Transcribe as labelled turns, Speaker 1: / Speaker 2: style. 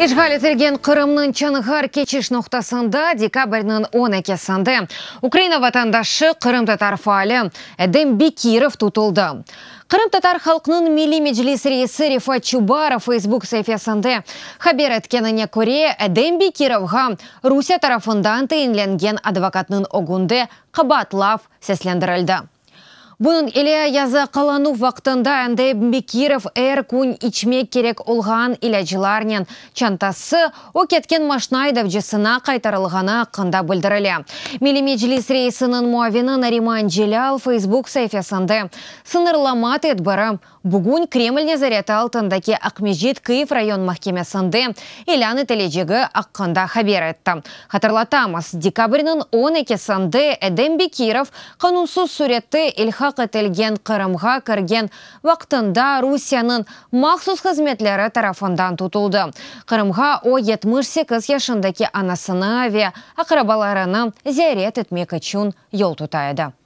Speaker 1: İşğal etilgen Qırımnıñ Çonğar keçiş noqtasında dekabrniñ 12-sinde Ukraina vatandaşı, qırımtatar faali Edem Bekirov tutuldı. Qırımtatar halqnıñ Milliy Meclis reisi Refat Çubarov Facebook saifesinde haber etkenine köre, Edem Bekirovğa Rusiye tarafından tayinlengen advokatnıñ ögünde qabaatlav seslendirildi. Bunıñ ile yasaqlanuv vaqtında Edem Bekirov er kün içmek kerek olğan ilâclarnen çantası o ketken maşna aydavcısına qaytarılğanı aqqında bildirile. Milliy Meclis reisiniñ muavini Nariman Celâl Facebook saifesinde sıñırlama tedbiri Bugün Kreml nezareti altındaki Aqmescit Kıyiv rayon mahkemesinde ilân etilecegi aqqında haber etti. Hatırlatamız, dekabrniñ 12-sinde Edem Bekirov qanunsız sürette ilhaq etilgen Qırımğa kirgen vaqtında Rusiyeniñ mahsus hızmetleri tarafından tutuldı. Qırımğa o 78 yaşındaki anasını ve aqrabalarını ziyaret etmek içün yol tuta edi.